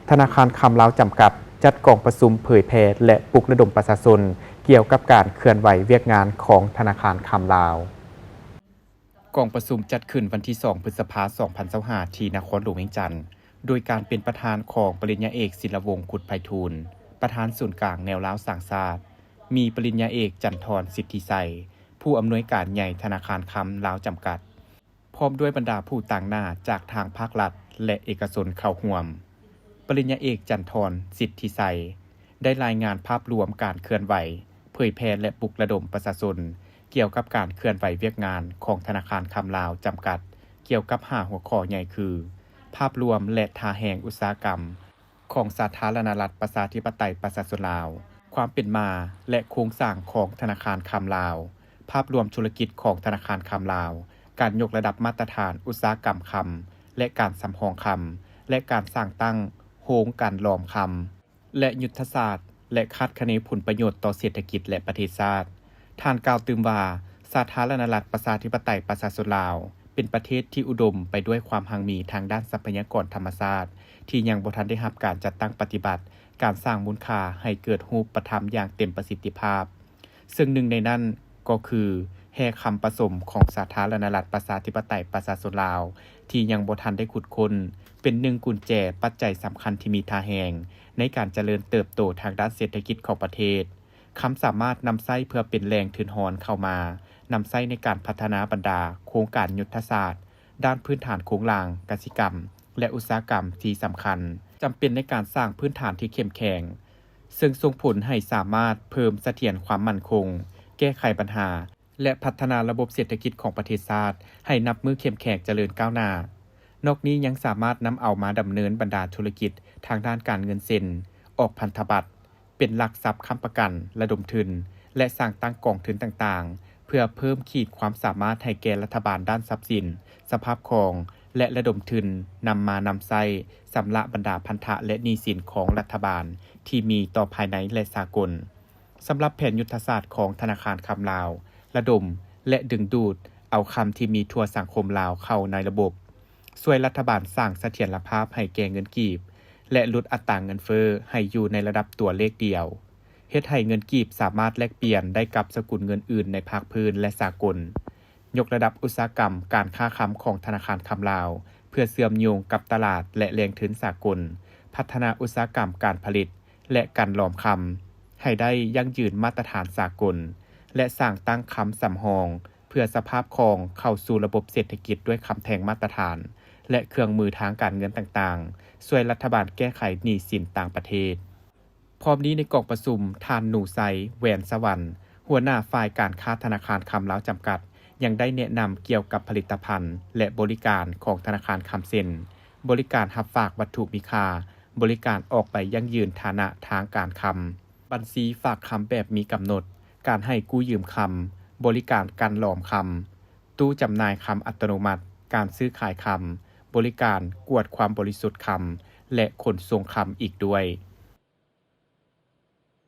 ທະນາຄານຄຳລາວຈຳກັດ ຈັດກອງປະຊຸມເຜີຍແຜ່ ແລະ ປຸກລະດົມປະຊາຊົນ ກ່ຽວກັບການເຄື່ອນໄຫວວຽກງານຂອງທະນາຄານຄຳລາວ. ກອງປະຊຸມຈັດຂຶ້ນວັນທີສອງ ພຶດສະພາ ສອງພັນຊາວຫ້າ ທີ່ນະຄອນຫຼວງວຽງຈັນ, ໂດຍການເປັນປະທານຂອງປະລິນຍາເອກ ສິນລະວົງ ຄຸດໄພທູນ, ປະທານສູນກາງແນວລາວສ້າງຊາດ, ມີປະລິນຍາເອກ ຈັນທອນ ສິດທິໄຊ, ຜູ້ອຳນວຍການໃຫຍ່ທະນາຄານຄຳລາວຈຳກັດ. ພ້ອມດ້ວຍບັນດາຜູ້ຕາງໜ້າຈາກທາງພາກລັດ ແລະ ເອກະຊົນເຂົ້າຮ່ວມ. ປະລິນຍາເອກ ຈັນທອນ ສິດທິໄຊ ໄດ້ລາຍງານພາບລວມການເຄື່ອນໄຫວ, ເຜີຍແຜ່ ແລະ ປຸກລະດົມປະຊາຊົນ ກ່ຽວກັບການເຄື່ອນໄຫວວຽກງານຂອງທະນາຄານຄຳລາວຈຳກັດ ກ່ຽວກັບຫ້າຫົວຂໍ້ໃຫຍ່ຄື ພາບລວມ ແລະ ທ່າແຮງອຸດສາຫະກຳ ຂອງສາທາລະນະລັດ ປະຊາທິປະໄຕ ປະຊາຊົນລາວ, ຄວາມເປັນມາ ແລະ ໂຄງສ້າງຂອງທະນາຄານຄຳລາວ, ພາບລວມທຸລະກິດຂອງທະນາຄານຄຳລາວ, ການຍົກລະດັບມາດຕະຖານອຸດສາຫະກຳຄຳ ແລະ ການສຳຮອງຄຳ ແລະ ການສ້າງຕັ້ງໂຮງກັ່ນຫຼອມຄຳ ແລະ ຍຸດທະສາດ ແລະ ຄາດຄະເນຜົນປະໂຫຍດຕໍ່ເສດຖະກິດ ແລະ ປະເທດຊາດ. ທ່ານກ່າວຕື່ມວ່າ ສາທາລະນະລັດ ປະຊາທິປະໄຕ ປະຊາຊົນລາວ ເປັນປະເທດທີ່ອຸດົມໄປດ້ວຍຄວາມຮັ່ງມີທາງດ້ານຊັບພະຍາກອນທຳມະຊາດ ທີ່ຍັງບໍ່ທັນໄດ້ຮັບການຈັດຕັ້ງປະຕິບັດ, ການສ້າງມູນຄ່າໃຫ້ເກີດຮູບປະທຳຢ່າງເຕັມປະສິດທິພາບ, ເຊິ່ງໜຶ່ງໃນນັ້ນກໍຄືແຮ່ຄຳປະສົມຂອງສາທາລະນະລັດ ປະຊາທິປະໄຕ ປະຊາຊົນລາວ ທີ່ຍັງບໍ່ທັນໄດ້ຂຸດຄົ້ນ, ເປັນໜຶ່ງກຸນແຈປັດໄຈສຳຄັນທີ່ມີທ່າແຮງໃນການຈະເລີນເຕີບໂຕທາງດ້ານເສດຖະກິດຂອງປະເທດ. ຄຳສາມາດນຳໃຊ້ເພື່ອເປັນແຫຼ່ງທຶນຮອນເຂົ້າມາ, ນຳໃຊ້ໃນການພັດທະນາບັນດາໂຄງການຍຸດທະສາດ ດ້ານພື້ນຖານໂຄງລ່າງ, ກະສິກຳ ແລະ ອຸດສາຫະກຳທີ່ສຳຄັນ, ຈຳເປັນໃນການສ້າງພື້ນຖານທີ່ເຂັ້ມແຂງ, ເຊິ່ງສົ່ງຜົນໃຫ້ສາມາດເພີ່ມສະຖຽນຄວາມໝັ້ນຄົງ, ແກ້ໄຂບັນຫາ ແລະ ພັດທະນາລະບົບເສດຖະກິດຂອງປະເທດຊາດໃຫ້ນັບມື້ເຂັ້ມແຂງຈະເລີນກ້າວໜ້າ. ນອກນີ້ຍັງສາມາດນຳເອົາມາດຳເນີນບັນດາທຸລະກິດທາງດ້ານການເງິນເຊັ່ນ ອອກພັນທະບັດ ເປັນຫຼັກຊັບຄ້ຳປະກັນ, ລະດົມທຶນ ແລະ ສ້າງຕັ້ງກອງທຶນຕ່າງໆ ເພື່ອເພີ່ມຂີດຄວາມສາມາດໃຫ້ແກ່ລັດຖະບານດ້ານຊັບສິນ, ສະພາບຄອງ ແລະ ລະດົມທຶນນຳມານຳໃຊ້ຊຳລະບັນດາພັນທະ ແລະ ໜີ້ສິນຂອງລັດຖະບານທີ່ມີຕໍ່ພາຍໃນ ແລະ ສາກົນ. ສຳລັບແຜນຍຸດທະສາດຂອງທະນາຄານຄຳລາວ, ລະດົມ ແລະ ດຶງດູດເອົາຄຳທີ່ມີທົ່ວສັງຄົມລາວເຂົ້າໃນລະບົບ, ຊ່ວຍລັດຖະບານສ້າງສະຖຽນລະພາບໃຫ້ແກ່ເງິນກີບ ແລະ ຫຼຸດອັດຕາເງິນເຟີ້ໃຫ້ຢູ່ໃນລະດັບຕົວເລກດຽວ, ເຮັດໃຫ້ເງິນກີບສາມາດແລກປ່ຽນໄດ້ກັບສະກຸນເງິນອື່ນໃນພາກພື້ນ ແລະ ສາກົນ, ຍົກລະດັບອຸດສາຫະກຳການຄ້າຄຳຂອງທະນາຄານຄຳລາວ ເພື່ອເຊື່ອມໂຍງກັບຕະຫຼາດ ແລະ ແຫຼ່ງທຶນສາກົນ, ພັດທະນາອຸດສາຫະກຳການຜະລິດ ແລະ ການຫຼອມຄຳໃຫ້ໄດ້ຢັ້ງຢືນມາດຕະຖານສາກົນ ແລະ ສ້າງຕັ້ງຄຳສຳຮອງເພື່ອສະພາບຄອງເຂົ້າສູ່ລະບົບເສດຖະກິດດ້ວຍຄຳແທ່ງມາດຕະຖານ ແລະ ເຄື່ອງມືທາງການເງິນຕ່າງໆ, ຊ່ວຍລັດຖະບານແກ້ໄຂໜີ້ສິນຕ່າງປະເທດ. ພ້ອມນີ້ໃນກອງປະຊຸມ, ທ່ານ ໜູໄຊ ແຫວນສະຫວັນ, ຫົວໜ້າຝ່າຍການຄ້າທະນາຄານຄຳລາວຈຳກັດ ຍັງໄດ້ແນະນຳກ່ຽວກັບຜະລິດຕະພັນ ແລະ ບໍລິການຂອງທະນາຄານຄຳເຊັ່ນ ບໍລິການຮັບຝາກວັດຖຸມີຄ່າ, ບໍລິການອອກໃບຢັ້ງຢືນຖານະທາງການຄຳ, ບັນຊີຝາກຄຳແບບມີກຳນົດ, ການໃຫ້ກູ້ຢືມຄຳ, ບໍລິການກັ່ນຫຼອມຄຳ, ຕູ້ຈຳໜ່າຍຄຳອັດຕະໂນມັດ, ການຊື້ຂາຍຄຳ, ບໍລິການກວດຄວາມບໍລິສຸດຄຳ ແລະ ຂົນສົ່ງຄຳອີກດ້ວຍ.